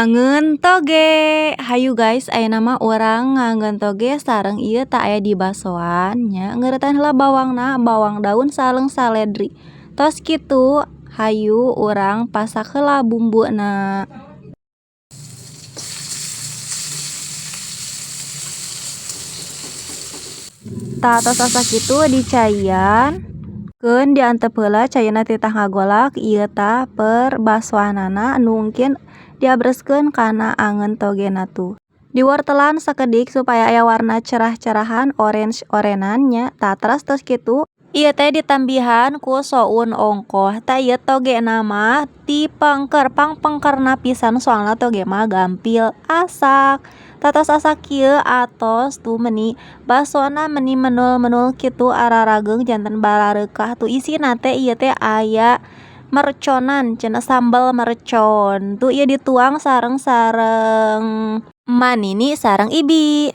Ngangeun toge. Hayu guys, ayeuna mah urang ngangeun toge sareng ieu tah aya di basoan nya. Ngeuretan heula bawangna, bawang daun sareng saledri. Tos kitu, hayu urang pasak heula bumbuna. Tah, tos asak kitu dicaian keun, diantep heula caina titah ngagolak. Ieu tah perbasoanana nu mungkin diabreskeun kana angeun togena tuh. Diwortelan sakedik supaya aya warna cerah-cerahan, orange orenan nya. Tah, teras tos kitu ieu teh ditambihan ku soun ongkoh. Tah, ieu togena mah dipengker, pangpengkerna pisan, soalna toge mah gampil asak. Tah, tos asak kieu atos tuh, meni basona meni menul-menul kitu, ararageung janten barareukah. Tuh, isina teh ieu teh aya merconan cenah, sambal mercon. Tuh, ieu dituang sareng sareng Manini sareng Ibi.